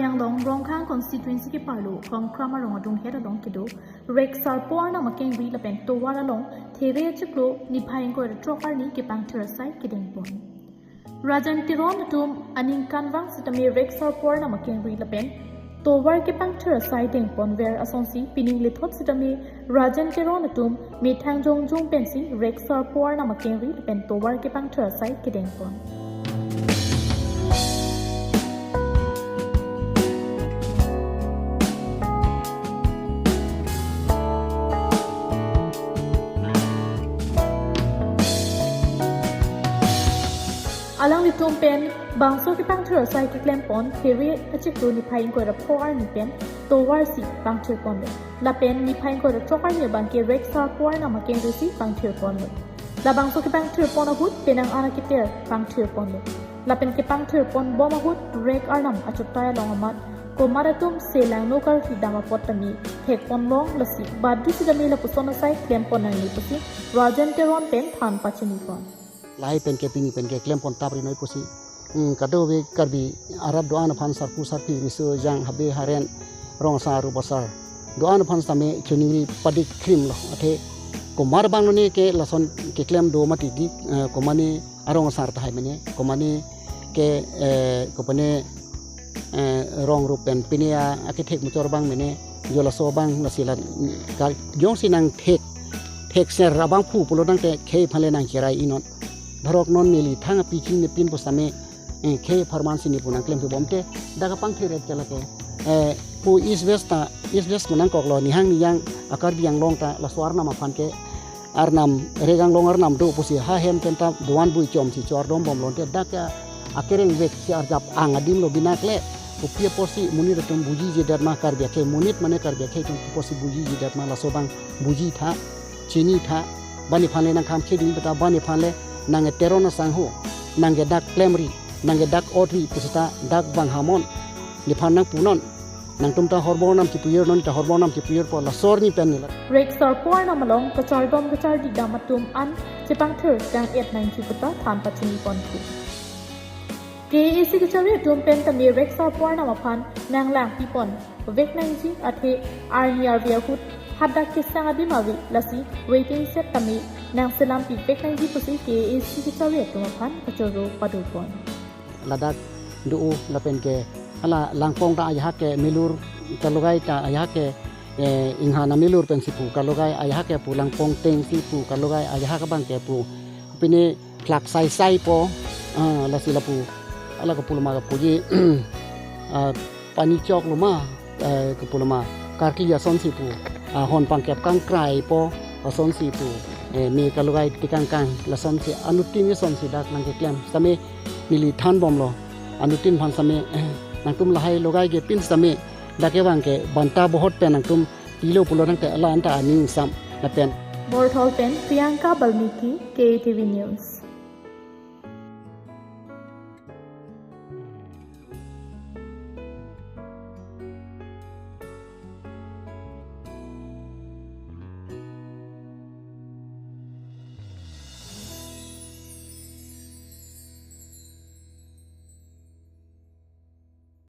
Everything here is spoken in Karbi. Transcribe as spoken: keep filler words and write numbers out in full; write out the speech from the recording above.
Anglong Rongkhang constituency keparlo Kongkram arong adunghet along kedo Reksarpo arnam akengri lapen tovar along There achiklo niphai ingkoi ra throk arni kepangthir asai kedengpon. Rajen Teron atum aningkanvang sitame Reksarpo arnam akengri lapen tovar kepangthir asai dengponver asonsi pining lethot sitame Rajen Teron atum methang jongjong pensi Reksarpo arnam akengri lapen tovar kepangthir asai kedengpon. Alanglitum pen bangso kepangthir asai keklempon There achiklo niphai ingkoi ra pho arni pen tovar si pangthirponlo. Lapen niphai ingkoi ra throk arni abangke Reksarpo arnam akengri si pangthirponlo. Labangso kepangthirpon ahut penang an aketer pangthirponlo. Lapen kepangthirpon bom ahut Rek arnam achotai along amat komat atum selangno karkli dam apot tame thekponlong lasi badu sitame lapuson asai klempon nangne pusi Rajen Teron pen than pachinipon. Lahai pen ke pini pen ke klempon tapri noi pusi. Hmm, kadokave Karbi arat do-an aphan, sarpo sarpi, riso ejang, habe haren, rong asar, rup asar, do-an aphan sitame choningri padik krimlo. Athe komat abang lone ke lason keklem do mati di, eh, komatne arong asar tahai mene, komatne ke, eh, kopane, eh, rong rup pen pine a, akethek muchor abang mene, jo laso abang lasi la, ka, jongsi nangthek, thekser abangphu pulo tangte khei aphan le nangcherai-i non. Dharok non neli thang api chinine pin pusitame, eh, khei apharman si ne pu nangklemthu bomte, dak apangthir-et ke lake, eh, pu East West ta, East West pu nangkoklo, nihang niyang a Karbi Anglong ta laso arnam aphan ke, arnam, Rek Anglong arnam do pusi ha hem pen ta doan bui chom si chor dom bomlo te, dak ke akereng vek si arjap ang adim lo binakle. Kopi apotsi monit atum bujije det ma, Karbi akhei monit mane Karbi akhei atum kopi apotsi bujije det ma, laso abang bujitha, chinitha. Bani aphan le nangkham kheding beta, bani aphan le nang Teron asangho, nang ke dak klemri, nang ke dak otri pusita dak bang hamon. Nephan nangpunon. Nangtum ta horbor nam kipuyir non, ta horbor nam kipuyirpo, laso arni pen nila. Reksarpo arnam along kachardom kachardi dam atum an chepangthir tang-et nangji puta than pachinipon thu. K A A C kachari atum pen tame Reksarpo arnam aphan nanglangpipon vek nangji, athe arni arve ahut hadak kesang adim ave, lasi waiting shed tame nangselampi vek nangji pusi K A A C kachari atum aphan kachoro padopon. Ladak do-o lapen ke hala langpong ta ajahak ke melur kalogai ta ajahak ke, eh, inghan amelur pensi pu kalogai, ajahak ke pu langpong tengsi pu kalogai, ajahak abang ke pu pine phlak sai sai po, ah, lasi lapu, hala kapu loma kapuji, ah, pani chok loma, eh, kapu loma karkli asonsi pu, ah, hon pangkep kangkrai po asonsi pu, eh, me kalogai tikangkang lasonsi anuttin asonsi dak nangkeklem sitame neli than bomlo, anuttin aphan sitame, eh, nangtum lahai logai ke pin sitame dak kevang ke banta bohot pen nangtum tilo pulo tangte hala anta aning sam lapen. Borthol pen Priyanka Balmiki, K A T V News.